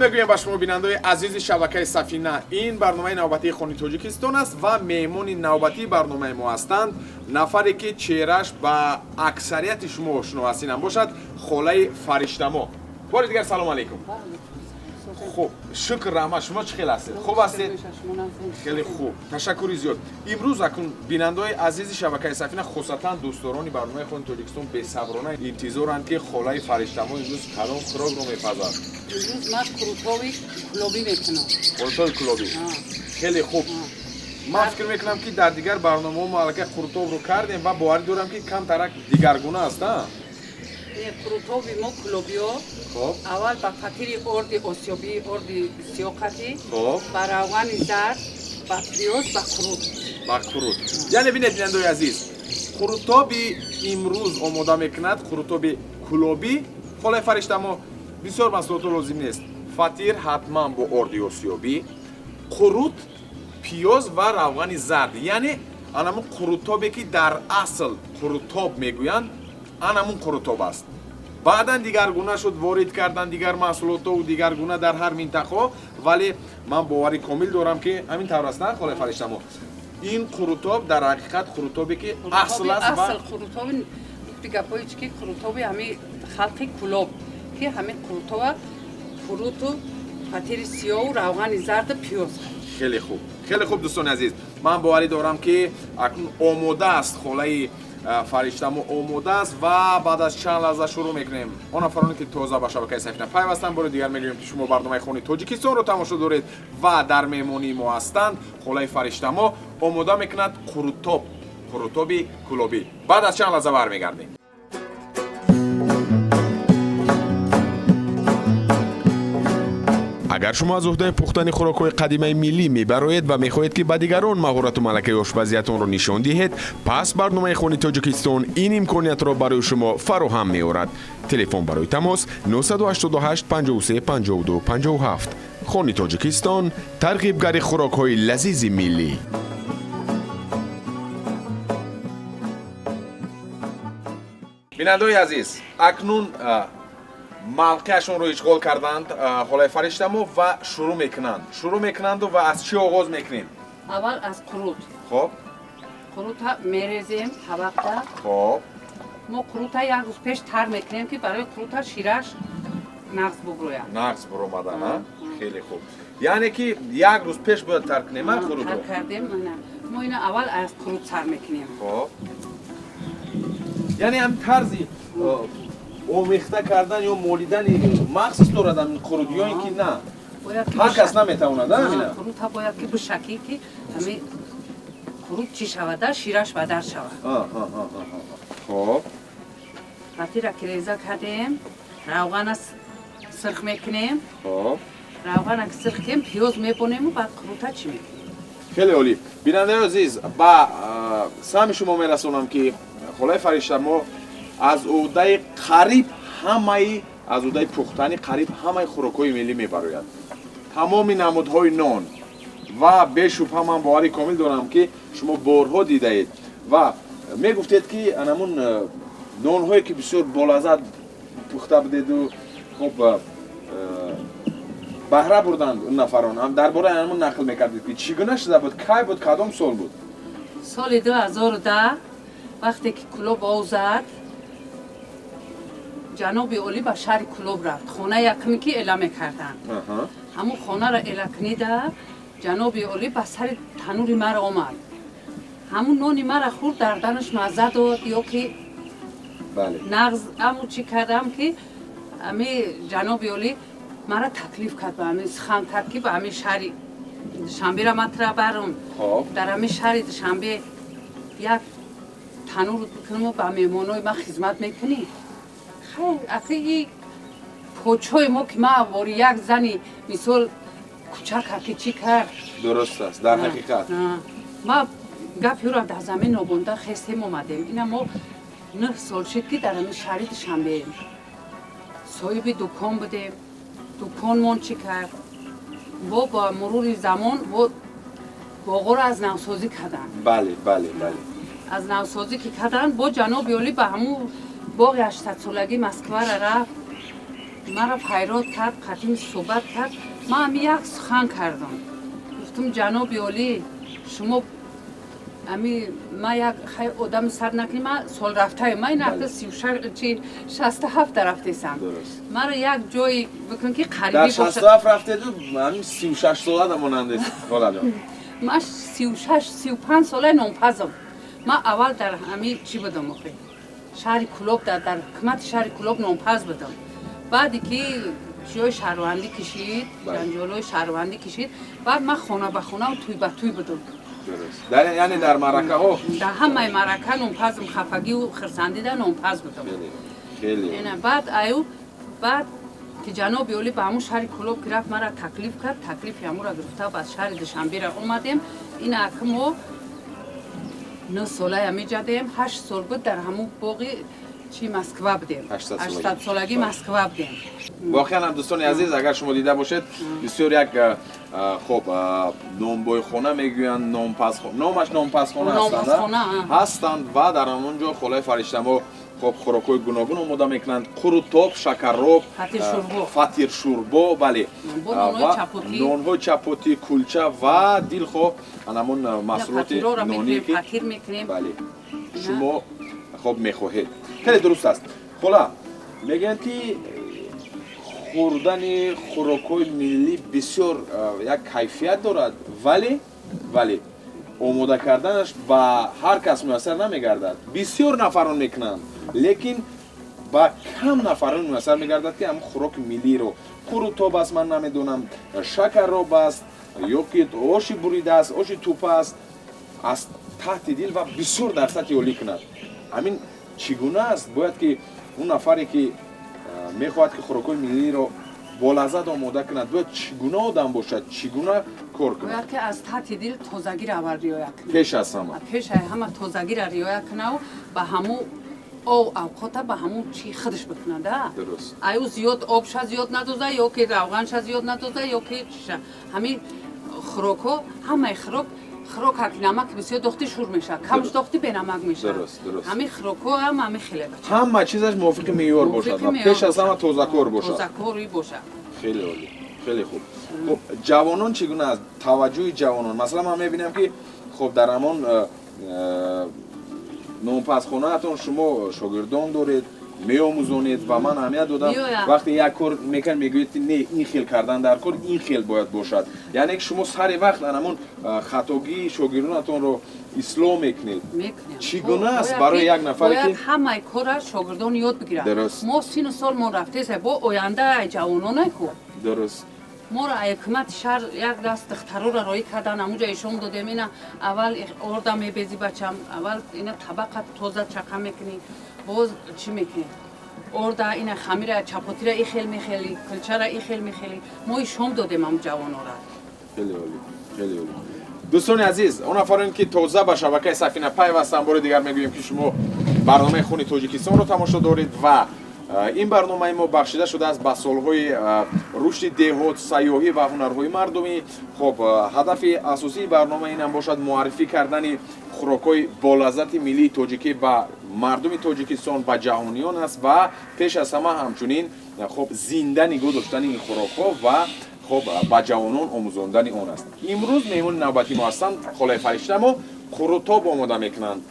Мегӯем ба шумо бинандаои азизи шабакаи Сафина. Ин барномаи навбатии Хони Тоҷикистон аст ва меҳмони навбатии барномаи мо ҳастанд нафаре ки чеҳраш ба аксарияти шумо ошно аст, инам бошад холаи Фариштамо. Бори дигар салом алейкум. Хуб, шукр, раҳмат. Шумо чӣ хел ҳастед? Хуб ҳастед? Хеле хуб, ташаккури зиёд. Имрӯз акун бинандаои азизи шабакаи Сафина, хусусатан дӯстдорони барномаи Хони Тоҷикистон, бесаброна интизоранд, ки холаи Фариштамо имрӯз кадом хӯрокро мепазад. Имрӯз ман қурутоби кулобӣ мекунам. Қурутоби кулобӣ, хеле хуб. Ман фикр мекунам, ки дар дигар барномаҳо мо аллакай қурутобро кардем ва боварӣ дорам, ки камтарак дигаргуна аст. Қурутоби мо кулобиё аввал ба фатири орди осиёбӣ, орди сиёқатӣ, ба равғани зард, ба пиёз, ба қурут. Ба қурут. Яъне бинед, бинандаои азиз, қурутоби имрӯз омода мекунад қурутоби кулобӣ холаи Фариштамо. Бисёр маҳсулото лозим нест: фатир ҳатман бо орди осиёбӣ, қурут, пиёз ва равғани зард. Яъне анамун қурутобе, ки дар асл қурутоб мегӯянд, анамун қурутоб аст. Баъдан дигаргуна шуд, ворид кардан дигар маҳсулотову дигаргуна дар ҳар минтақаҳо, вале ман боварӣ комил дорам, ки ҳамин тавр аст, на, холаи Фариштамо? Ин қурутоб дар ҳақиқат қурутобе, ки асл аст. Асл қурутоби гапҳои чи ки қурутоби ҳамин халқи Кулоб, ки ҳамин қурутоба қуруту фатири сиёҳу равғани зарду пиёз. Хеле хуб, хеле хуб. Дӯстони азиз, ман боварӣ дорам, ки акнун омода аст, холаи Фариштамо омода аст ва баъд аз чанд лаҳза шурӯъ мекунем. Он нафароне, ки тоза ба шабакаи Сафина пайвастанд, бори дигар мегӯем, ки шумо барномаи Хони Тоҷикистонро тамошо доред ва дар меҳмонии мо ҳастанд холаи Фариштамо, омода мекунад қурутоб, қурутоби кулобӣ. Баъд аз чанд лаҳза бармегардем. Агар шумо аз уҳдаи пухтани хӯрокҳои қадимаи миллӣ мебароед ва мехоҳед, ки ба дигарон маҳорату малакаи ошпазиятонро нишон диҳед, пас барномаи Хони Тоҷикистон ин имкониятро барои шумо фароҳам меорад. Телефон барои тамос 988 53 52 57. Хони Тоҷикистон, тарғибгари хӯрокҳои лазизи миллӣ. Бинандаои азиз, акнун мавқеашонро ишғол карданд холаи Фариштамо ва шурӯъ мекунанд, шурӯъ мекунанду ва аз чӣ оғоз мекунем? Аввал аз қурут. Хоб. Қурута мерезем табақда. Хоб. Мо қурута як рӯз пеш тар мекунем, ки барои қурута шираш нағз буброяд. Нағз буромадан. Хеле хуб. Яъне ки як рӯз пеш бояд тар кунем қурутро? Тар кардем. Мо ина аввал аз қурут сар мекунем. Хоб, яъне ҳам тарзи омехта кардан ё молидани махсус дорад ҳамин қурут ё ин ки на, ҳар кас наметавонад? Қурута бояд ки бишакӣ, ки ҳамин қурут чӣ шавада, шираш бадар шавад. Хоб. Фатира ки реза кардем, равғана сирх мекунем. Хоб. Равғана ки сирх кунем, пиёз мебонему, баъд қурута чӣ мекунем. Хеле олӣ. Бинандаи азиз, ба саҳми шумо мерасонам, ки холаи Фаришта мо аз уҳдаи қариб ҳамаи, аз уҳдаи пухтани қариб ҳамаи хӯрокҳои миллӣ мебарояд, тамоми намудҳои нон, ва бешубҳа ман бовари комил дорам, ки шумо борҳо дидаед ва мегуфтед, ки анамун нонҳое, ки бисёр болаззат пухта будеду, хуб баҳра бурданд он нафарон, дар бораи анамун нақл мекардед, ки чӣ гуна шуда буд, кай буд, кадом сол буд? Соли 2010, вақте ки Кулоб ов зад, ҷаноби олӣ ба шаҳри Кулоб рафт. Хона якме ки эла мекарданд, ҳамун хонаро эла кунида, ҷаноби олӣ ба сари танури мара омад, ҳамун нони мара хӯрд, дарданаш мазза дод ё ки нағз аму чӣ кардам, ки ами ҷаноби олӣ мара таклиф кард, ба ҳамин сухан кард, ки ба ҳамин шаҳри Душанбера ман тра барам, дар ҳамин шаҳри Душанбе як танур бикунаму ба меҳмонои ман хизмат мекунӣ. Хайр, ахи и почои мо, ки ман бори як зани мисол кӯчака ки чӣ кард. Дуруст аст, дар ҳақиқат. Ма гапи ӯро дар замин нобонда хестем, омадем. Ина мо 9 сол шуд, ки дар ҳамин шаҳри Душанбеем, соҳиби дукон будем. Дуконмон чӣ кард, бо ба мурури замон бо боғоро аз навсозӣ карданд. Бале, бале, бале. Аз навсозӣ ки карданд, бо ҷаноби олӣ ба ҳамун боғи 800-солагии Москвара рафт. Маро файрод кард, қатим суҳбат кард. Ман ҳами як сухан кардам, гуфтум: «Ҷаноби олӣ, шумо ами ма як хай одами сар накунӣ, ма солрафтае, ма ин ҳақта 67 рафтесам, маро як ҷое бикун ки Дар қарибӣ 67 рафтеду ҳамин 36 сола дамонандед, холаҷон. Ма 36, 35 солаи нонпазам. Ма аввал дар ҳами чӣ будам охи, шаҳри Кулоб, дар ҳукумати шаҳри Кулоб нонпаз будам. Баъде ки чиёи шаҳрвандӣ кишид, ҷанҷолҳои шаҳрвандӣ кишид, баъд ман хона ба хонаву тӯй ба тӯй будам. Яъне дар маъракаҳо. Дар ҳамаи маърака нонпазм, хафагиву хирсандида нонпаз будам. Хеле. Баъд аю баъд ки ҷаноби олӣ ба ҳамун шаҳри Кулоб ки рафт, мара таклиф кард. Таклифи ҳамура гирифта, ба шаҳри Душанбера омадем. Ин аки мо 9 солая меҷадем, 8 сол буд дар ҳамун боғи чи Москва будем, 800-солаги Москва будем. Воқеан ҳам, дӯстони азиз, агар шумо дида бошед, бисёр як хоб нонбойхона мегӯянд, нонпазхона, номаш нонпазхона ҳастанд ва дар ҳамон ҷо холаи Фариштамо хоб хӯрокҳои гуногун омода мекунанд: қурутоб, шакарроб, фатиршӯрбо, бале, нонҳои чапотӣ, кулча ва дилхоҳ ҳамон маҳсулоти ноние ки, бале, шумо хоб мехоҳед. Хеле дуруст аст. Хола, мегӯянд ки хӯрдани хӯрокҳои миллӣ бисёр як кайфият дорад, вале омода карданаш ба ҳар кас муяссар намегардад. Бисёр нафарон мекунанд, лекин ба кам нафарон муяссар мегардад, ки ҳамн хӯроки миллиро, қурутоб аст, ман намедонам, шакарроб аст ё ки оши бурида аст, оши тупа аст, аз таҳти дил ва бисёр дар сатҳи олӣ кунад. Ҳамин чӣ гуна аст? Бояд ки он нафаре ки мехоҳад ки хӯрокҳои миллиро бо лаззат омода кунад, бояд чӣ гуна одам бошад, чӣ гуна кор кунад? Бояд ки аз таҳти дил тозагиро аввал риоя кунад. Пеш аз ҳама. Пеш аз ҳама тозагиро риоя кунаву ба ҳамун ов авқота ба ҳамун чи худаш бикунада. Аю зиёд обша зиёд надоза ё ки равғанша зиёд надоза ё ки чиша. Ҳамин хӯрокҳо, ҳамаи хӯрок, хӯрок ҳаки намак бисёр дохтӣ, шур мешавад, камш дохтӣ, бенамак мешавад. Ҳамин хӯрокҳо ҳам ҳамин хеле. Ҳама чизаш мувофиқи меъёр бошад ва пеш аз ҳама тозакор бошад. Тозакорӣ бошад. Хеле олӣ, хеле хуб. Хуб, ҷавонон чӣ гуна аст, таваҷҷӯҳи ҷавонон? Масалан, ман мебинам, ки хуб, дар ҳамон нонпазхонаатон шумо шогирдон доред, меомӯзонед ва ман аҳамият додам, вақте як кор мекард, мегӯед, ки не, ин хел кардан дар кор, ин хел бояд бошад. Яъне ки шумо сари вақт ҳамон хатогии шогирдонатонро ислоҳ мекунед. Чӣ гуна аст барои як нафаре ки Ҳамаи кора шогирдон ёд бигиранд. Мо сину сол мо рафтеса, бо оянда ҷавононай ку. Моро ҳукумати шаҳр як даст духтарора роҳӣ кардан, ҳамуҷа ишон додем. Ина аввал орда мебези, бачам, аввал ина табақа тоза чақа мекунӣ, боз чӣ мекунӣ, орда, ина хамира, чапотира ихел мехели, кулчара ихел мехели. Мо ишон додем ҳаму ҷавонора. Хеле олӣ, хеле олӣ. Дӯстони азиз, он нафароне ки тоза ба шабакаи Сафина пайвастанд, бори дигар мегӯем, ки шумо барномаи Хуни Тоҷикистонро тамошо доред ва ин барномаи мо бахшида шудааст ба солҳои рушди деҳот, сайёҳӣ ва ҳунарҳои мардумӣ. Хоб, ҳадафи асосии барнома инам бошад муаррифӣ кардани хӯрокҳои болаззати миллии тоҷикӣ ба мардуми Тоҷикистон, ба ҷаҳониён аст ва пеш аз ҳама ҳамчунин хоб зинда нигоҳ доштани ин хӯрокҳо ва хоб ба ҷавонон омӯзондани он аст. Имрӯз меҳмони навбати мо ҳастанд холаи Фариштамо, қурутоб омода мекунанд.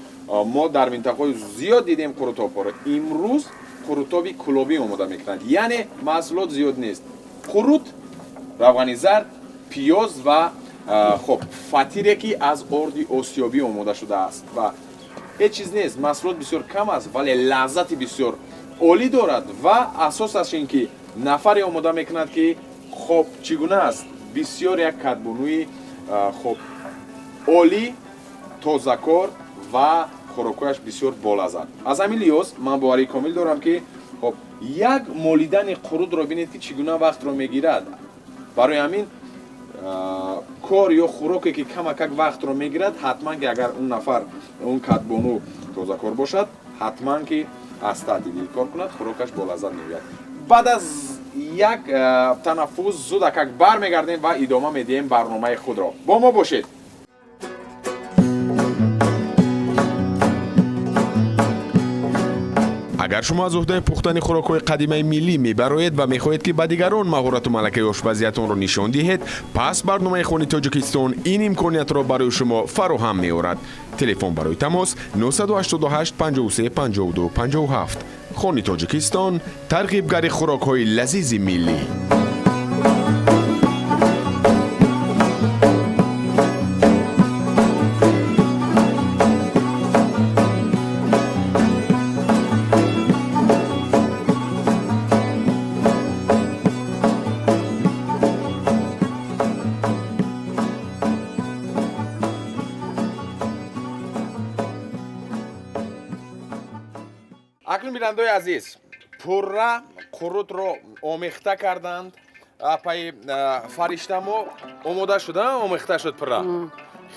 Мо дар минтақаҳои зиёд дидем қурутобҳоро, имрӯз қурутоби кулобӣ омода мекунанд. Яъне маҳсулот зиёд нест: қурут, равғани зард, пиёз ва хоб фатире, ки аз орди осиёбӣ омода шудааст, ва ҳеҷ чиз нест. Маҳсулот бисёр кам аст, вале лаззати бисёр олӣ дорад ва асосаш ин ки нафаре омода мекунад, ки хоб чӣ гуна аст, бисёр як кадбонуи хоб олӣ, тозакор ва хӯрокҳояш бисёр болаззат. Аз ҳамин лиҳоз ман боварии комил дорам, ки хоб як молидани қурутро бинед, ки чӣ гуна вақтро мегирад. Барои ҳамин кор ё хӯроке, ки камакак вақтро мегирад, ҳатман ки агар он нафар, он кадбону тозакор бошад, ҳатман ки аз таҳти дил кор кунад, хӯрокаш болаззат меояд. Баъд аз як танаффус зудакак бармегардем ва идома медиҳем барномаи худро. Бо мо бошед. Агар шумо аз уҳдаи пухтани хӯрокҳои қадимаи миллӣ мебароед ва мехоҳед, ки ба дигарон маҳорату малакаи ошпазиятонро нишон диҳед, пас барномаи Хони Тоҷикистон ин имкониятро барои шумо фароҳам меорад. Телефон барои тамос 988 53 52 57. Хони Тоҷикистон тарғибгари хӯрокҳои лазизи миллӣ. Акнун, бинандаои азиз, пурра қурутро омехта карданд. Апаи Фариштамо омода шуда, омехта шуд пурра.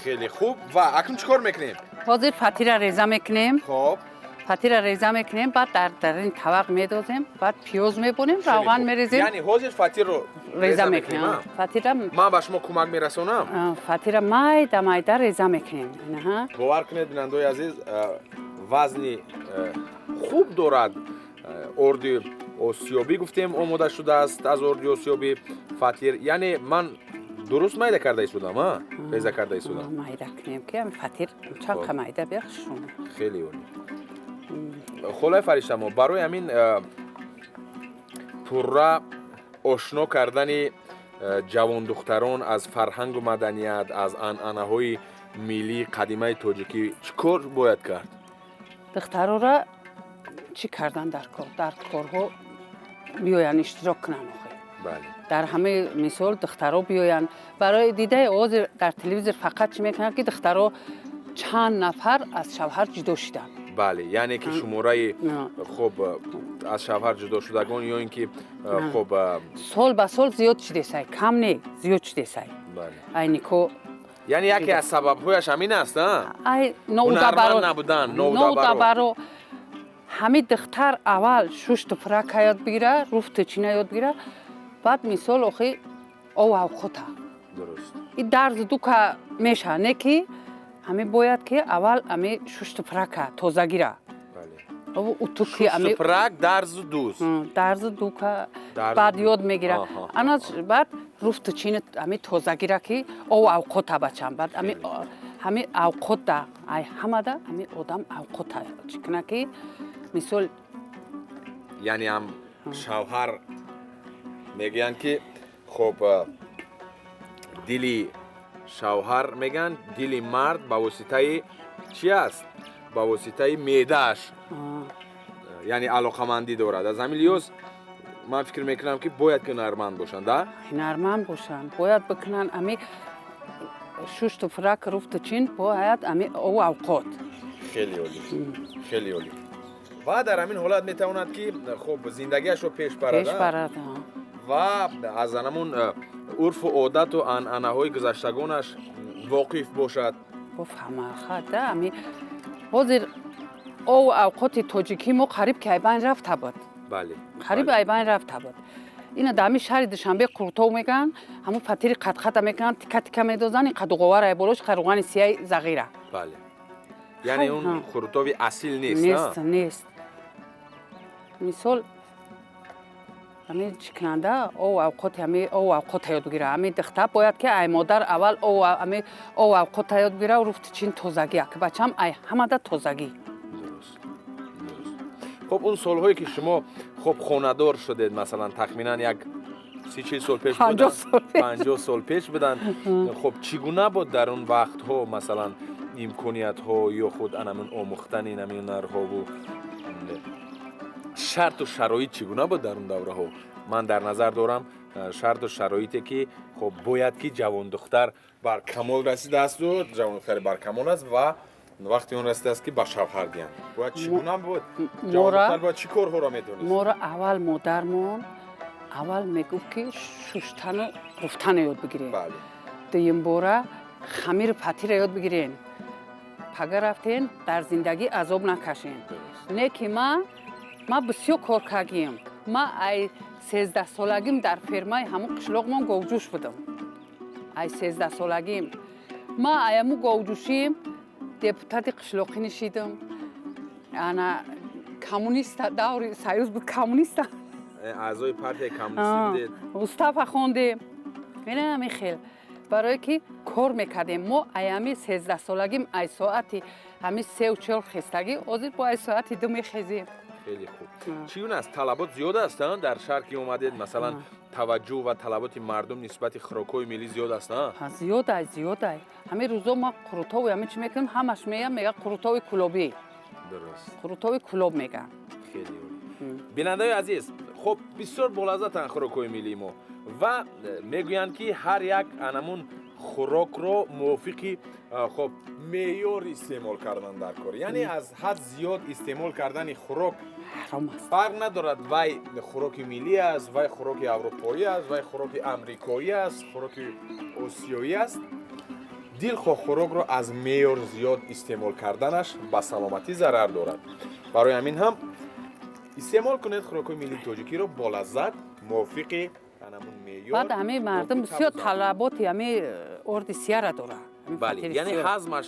Хеле хуб. Ва акнун чӣ кор мекунем? Ҳозир фатира реза мекунем. Хоб. Фатира реза мекунем, баъд дар ин тавақ медозем, баъд пиёз мебонем, равған мерезем. Яъне ҳозир фатирро реза мекунем. Фатира ман ба шумо кӯмак мерасонам. Фатира майда майда реза мекунем. Бовар кунед, бинандаои азиз, вазни хуб дорад. Орди осиёбӣ гуфтем омода шудааст аз орди осиёбӣ фатир. Яъне ман дуруст майда карда истодам, а? Реза карда истодам. Майда кунем, ки фатир чанқа майда бияхшум. Хеле олӣ. Холаи Фариштамо, барои ҳамин пурра ошно кардани ҷавондухтарон аз фарҳангу маданият, аз анъанаҳои миллии қадимаи тоҷикӣ чӣ кор бояд кард? Духтарора чӣ кардан дар кор? Дар корҳо биёянд, иштирок кунанд. Дар ҳамаи мисол духтаро биёянд. Барои дидаи ҳозир дар телевизор фақат чӣ мекунанд, ки духтаро чанд нафар аз шавҳар ҷудо шуданд. Бале, яъне ки шумораи хуб аз шавҳар ҷудошудагон ё ин ки хуб сол ба сол зиёд шудесай, кам не, зиёд шудесай. Ай нико яъне яке аз сабабҳояш ҳамин аст, а? Ай ҳунарманд набудан, ноудабаро. Ҳамин духтар аввал шушту пурака ёд бигира, руфту чина ёд бигира, баъд мисол охи ов авқота. Дуруст. И дарзу дука меша, не ки ҳамин бояд ки аввал ами шушту пурака тозагира. Утуки ами шушту пурак, дарзу дуз. Дарзу дука баъд ёд мегира. Ана баъд руфту чина ами тозагира, ки ов авқота бачам. Баъд ами ҳами авқота, ай ҳамада ами одам авқота чӣ куна, ки мисол яъне ҳам шавҳар мегӯянд, ки хоб дили шавҳар мегӯянд, дили мард ба воситаи чи аст? Ба воситаи меъдааш, яъне алоқамандӣ дорад. Аз ҳамин лиҳоз ман фикр мекунам, ки бояд ки ҳунарманд бошанд, а? Ҳунарманд бошанд, бояд бикунанд ами шушту фурак, руфту чин, бояд ами ов авқот. Хеле олӣ, хеле олӣ. Ва дар ҳамин ҳолат метавонад, ки хуб зиндагиашро пеш барад, пеш барад ва аз анамун урфу одату анъанаҳои гузаштагонаш воқиф бошад. Бофаҳмахада ами ҳозир ов авқоти тоҷикӣ мо қариб ки айбайн рафта буд. Бале, қариб айбайн рафта буд. Ина дар ҳамин шаҳри Душанбе қуртов мекунанд, ҳамун фатири қатқата мекунанд, тика тика медозанд, ин қадуғовара болош равғани сияи зағира. Бале, яъне он қуртови асил нест. Нест, нест. Мисол ами чӣ кунанда ов авқоти ами ов авқота ёд бигира. Ами духтар бояд ки ай модар аввал ов ами ов авқота ёд бигира, руфти чин тозагӣ, ки бачам ай ҳамада тозагӣ. Хуб, он солҳое ки шумо хуб хонадор шудед, масалан тахминан як 30-40 сол пеш буданд, 50 сол пеш буданд, хуб чӣ гуна буд дар он вақтҳо, масалан имкониятҳо ё худ анамин омӯхтани ҳамин ҳунарҳову шарту шароит чӣ гуна буд дар он давраҳо? Ман дар назар дорам шарту шароите, ки хуб бояд ки ҷавондухтар бар камол расидаасту ҷавондухтари баркамол аст ва вақти он расидааст, ки ба шавҳар диҳанд. Бояд чӣ гуна буд? Ҷавондухтар бояд чӣ корҳоро медонист? Моро аввал модармон аввал мегуфт, ки шуштану руфтану ёд бигирем. Дуюмбора хамиру фатира ёд бигирен. Пага рафтен дар зиндагӣ азоб накашен. Не ки ман бисёр кор кардем. Ман ай 13 солагим дар фермаи ҳамун қишлоқмон говҷӯш будам. Ай 13 солагим. Ман ай ҳамун говҷӯшим депутати қишлоқӣ нишидам. Ана Коммуниста, даври Союз буд, коммуниста. Аъзои партияи коммунистӣ будед. Устава хондем. Мена ҳамин хел. Барое ки кор мекардем. Мо ай ҳами 13-солагим, ай соати ҳами 3-4 хестагӣ, ҳозир бо ай соати 2 мехезем. Хеле хуб. Чӣ гуна аст? Талабот зиёд аст, дар шаҳр ки омадед, масалан, таваҷҷӯҳ ва талаботи мардум нисбати хӯрокҳои миллӣ зиёд аст, Зиёд ай, зиёд ай. Ҳамин рӯзо мо қурутову ҳамин чӣ мекунем, ҳамаш меям, мега қурутови кулобӣ. Дуруст. Қурутови кулоб меган. Хеле олӣ. Бинандаи азиз, хуб, бисёр болаззатанд хӯрокҳои миллии мо ва мегӯянд ки ҳар як анамун хӯрокро мувофиқи хуб меъёр истеъмол кардан дар кор. Яъне аз ҳад зиёд истеъмол кардани хӯрок ҳаром аст. Фарқ надорад, вай хӯроки миллӣ аст, вай хӯроки аврупоӣ аст, вай хӯроки амрикоӣ аст, хӯроки осиёӣ аст. Дилхоҳ хӯрокро аз меъёр зиёд истеъмол карданаш ба саломатӣ зарар дорад. Барои ҳамин ҳам истеъмол кунед хӯрокҳои миллии тоҷикиро бо лаззат, мувофиқи анамун меъёр. Баъд ҳамин мардум бисёр талаботи ҳамин орди сияра дорад. Бале, яъне ҳазмаш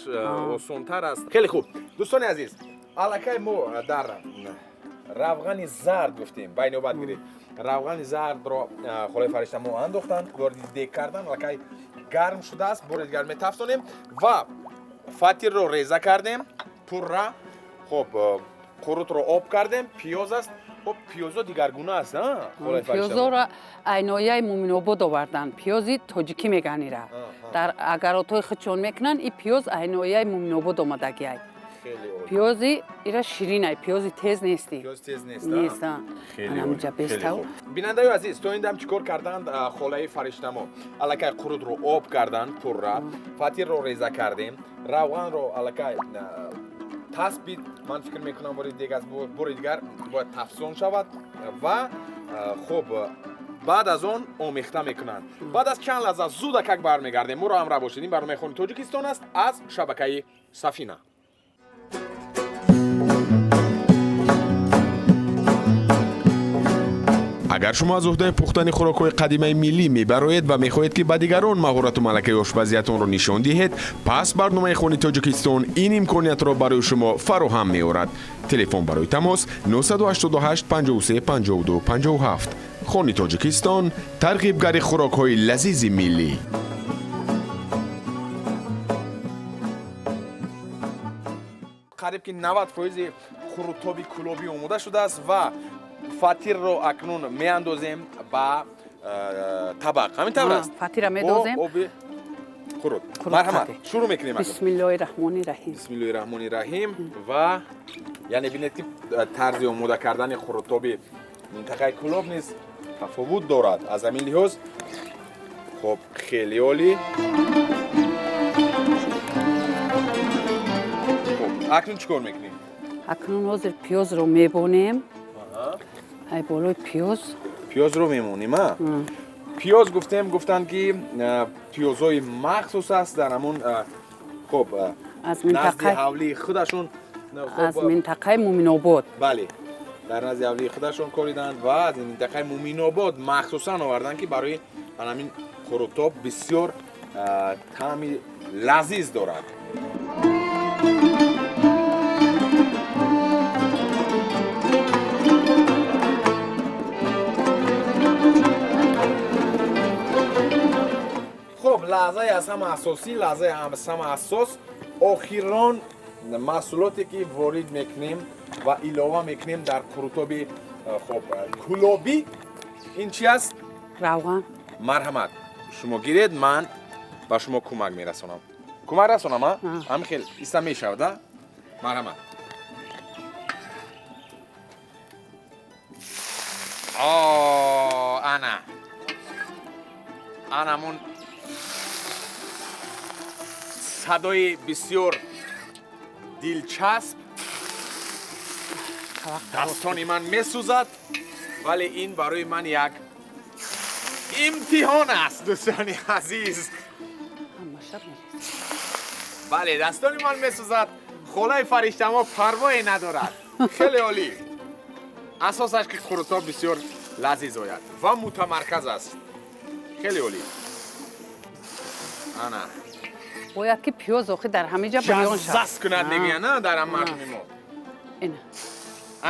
осонтар аст. Хеле хуб. Дӯстони азиз, аллакай мо дар равғани зард гуфтем, байнобат гиред. Равғани зардро холаи Фаришта мо андохтанд, вориди дег кардан, аллакай гарм шудааст, бори дигар метафтонем ва фатирро реза кардем пурра. Хуб, қурутро об кардем, пиёз аст. Хуб, пиёзо дигаргуна аст, холаи Фаришта? Пиёзоро айнояи Муминобод оварданд. Пиёзи тоҷикӣ меган ира. Дар агаротҳои худшон мекунанд, и пиёз айнояи Муминобод омадагиай. Пиёзи ира ширинай, пиёзи тез нести. Пиёз тез нест, нест. Анамҷа бестав. Бинандаи азиз, то ин дам чӣ кор карданд холаи Фариштамо? Аллакай қурутро об карданд пурра, фатирро реза кардем, равғанро аллакай тасбид. Ман фикр мекунам бори дег аст, бори дигар бояд тафсон шавад ва хуб баъд аз он омехта мекунанд. Баъд аз чанд лаҳза зудакак бармегардем. Моро ҳамроҳ бошед. Ин барномаи Хони Тоҷикистон аст аз шабакаи Сафина. Агар шумо аз уҳдаи пухтани хӯрокҳои қадимаи миллӣ мебароед ва мехоҳед ки ба дигарон маҳорату малакаи ошпазиятонро нишон диҳед, пас барномаи Хони Тоҷикистон ин имкониятро барои шумо фароҳам меорад. Телефон барои тамос 988 53 52 57. Хони Тоҷикистон тарғибгари хӯрокҳои лазизи миллӣ. Қариб ки 90% хурутоби кулобӣ омода шудааст ва фатирро акнун меандозем ба табақ. Ҳамин тавр аст? Фатирро медозем. Оби хурут. Марҳамат, шурӯъ мекунем. Бисмиллоҳи раҳмони раҳим. Бисмиллоҳи раҳмони раҳим. Ва яъне бинед ки тарзи омода кардани хурутоби минтақаи Кулоб низ тафовут дорад. Аз ҳамин лиҳоз хуб, хеле олӣ. Хуб, акнун чӣ кор мекунем? Акнун ҳозир пиёзро мебонем. Ай болои пиёз. Пиёзро мемонем, а? Пиёз гуфтем, гуфтанд ки пиёзҳои махсус аст дар ҳамон хуб аз минтақа назди ҳавлии худашон, аз минтақаи Муминобод. Бале, дар назди ҳавлии худашон кориданд ва аз минтақаи Муминобод махсусан оварданд ки барои ҳамин хурутоб бисёр таъми лазиз дорад. Хуб, лаҳзаи аз ҳама асосӣ, лаҳзаи аз ҳама асос, охирон маҳсулоте ки ворид мекунем ва илова мекунем дар қурутоби хуб кулобӣ, ин чи аст? Равған. Марҳамат, шумо гиред, ман ба шумо кӯмак мерасонам. Кӯмак расонам, а? Ҳамин хел иста мешавад, а? Марҳамат. Ана. Анамун садои бисёр дилчасп дастони ман месӯзад, вале ин барои ман як имтиҳон аст, дӯстони азиз. Бале, дастони ман месӯзад, холаи Фариштамо парвое надорад. Хеле олӣ. Асосаш ки қурутоб бисёр лазиз ояд ва мутамарказ аст. Хеле олӣ. Ана. Бояд ки пиёз охи дар ҳамин ҷа бирён шавад. Ҷаззаз кунад мегӯянд, на, дар ҳам мардуми мо. Ина.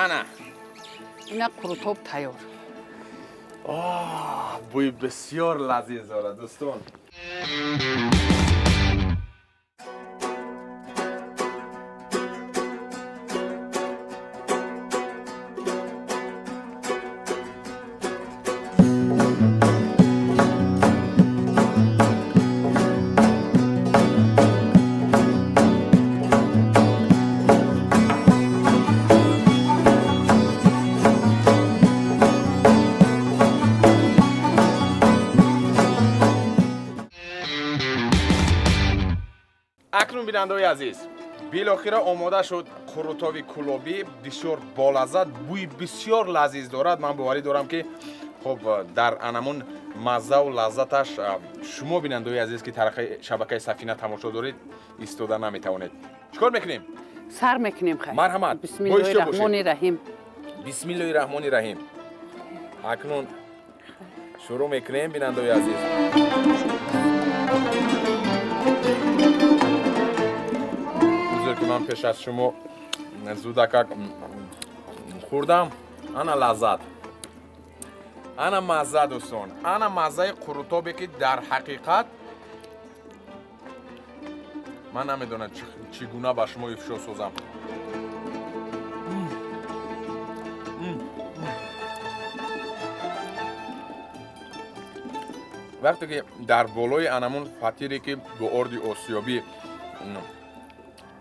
Ана. Ина қурутоб тайёр. Оҳ, бӯи бисёр лазиз дорад, дӯстон. Акнун бинандаҳои азиз, билохира омода шуд қурутоби кулобӣ, бисёр болаззат, бӯи бисёр лазиз дорад. Ман боварӣ дорам, ки хуб дар анамун маззаву лаззаташ шумо, бинандаҳои азиз, ки тарафи шабакаи Сафина тамошо доред, истода наметавонед. Чӣ кор мекунем? Сар мекунем, хай. Марҳамат. Бисмиллоҳи раҳмони раҳим. Бисмиллоҳи раҳмони раҳим. Акнун шурӯъ мекунем, бинандаҳои азиз. Ки ман пеш аз шумо зудакак хӯрдам. Ана лаззат, ана мазза, дӯстон, ана маззаи қурутобе, ки дар ҳақиқат ман намедонам чӣ гуна ба шумо ифшо созам. Вақте ки дар болои анамун фатире, ки бо орди осиёбӣ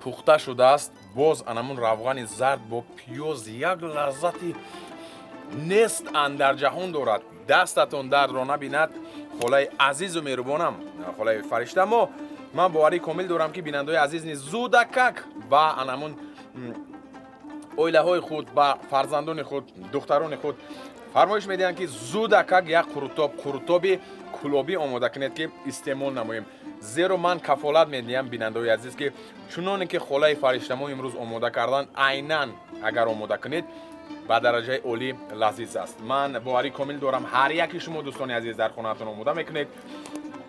пухта шудааст, боз анамун равғани зард бо пиёз як лаззати нест андар ҷаҳон дорад. Дастатон дардро набинад, холаи азизу меҳрубонам, холаи Фаришта мо. Ман боварии комил дорам, ки бинандаҳои азиз низ зудакак ба анамун оилаҳои худ, ба фарзандони худ, духтарони худ фармоиш медиҳанд, ки зудакак як қурутоби кулобӣ омода кунед, ки истеъмол намоем. Зеро ман кафолат медиҳам, бинандаҳои азиз, ки чуноне ки холаи Фариштамо имрӯз омода карданд, айнан агар омода кунед, ба дараҷаи олӣ лазиз аст. Ман боварии комил дорам, ҳар яки шумо, дӯстони азиз, дар хонаатон омода мекунед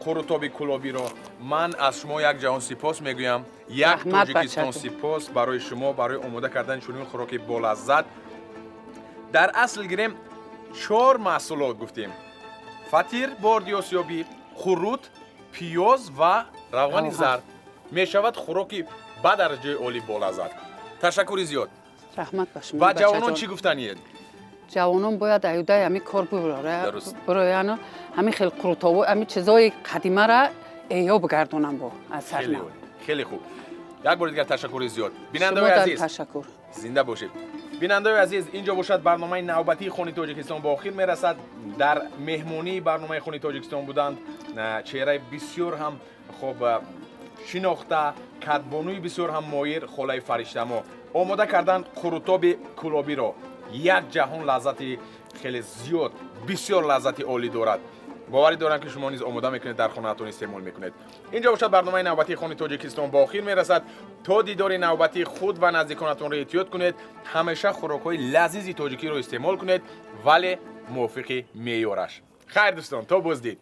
қурутоби кулобиро. Ман аз шумо як ҷаҳон сипос мегӯям, як Тоҷикистон сипос барои шумо, барои омода кардани чунин хӯроки болаззат. Дар асл гирем, 4 маҳсулот гуфтем: фатир бо орди осиёбӣ, қурут, пиёз ва равғани зард. Мешавад хӯроки ба дараҷаи олӣ болаззат. Ташаккури зиёд. Раҳмат ба шумо. Ба ҷавонон чӣ гуфтаниед? Ҷавонон бояд аюдаи ҳамин кор бирояну ҳамин хел қурутобо, ҳамин чизои қадимара эҳё бигардонанд бо аз сар. Хеле хуб. Як бори дигар ташаккури зиёд. Бинандаҳои азиз, ташаккур. Зинда бошед. Бинандаҳои азиз, инҷо бошад барномаи навбатии Хони Тоҷикистон ба охир мерасад. Дар меҳмонии барномаи Хони Тоҷикистон буданд чеҳраи бисёр ҳам хуб шинохта, кадбонуи бисёр ҳам моҳир, холаи Фариштамо. Омода карданд қурутоби кулобиро. Як ҷаҳон лаззати хеле зиёд, бисёр лаззати олӣ дорад. Боварӣ дорам, ки шумо низ омода мекунед, дар хонаатон истеъмол мекунед. Инҷо бошад барномаи навбатии Хони Тоҷикистон ба охир мерасад. То дидори навбатии худ ва наздиконатонро эҳтиёт кунед. Ҳамеша хӯрокҳои лазизи тоҷикиро истеъмол кунед, вале мувофиқи меъёраш. Хайр, дӯстон, то боздид.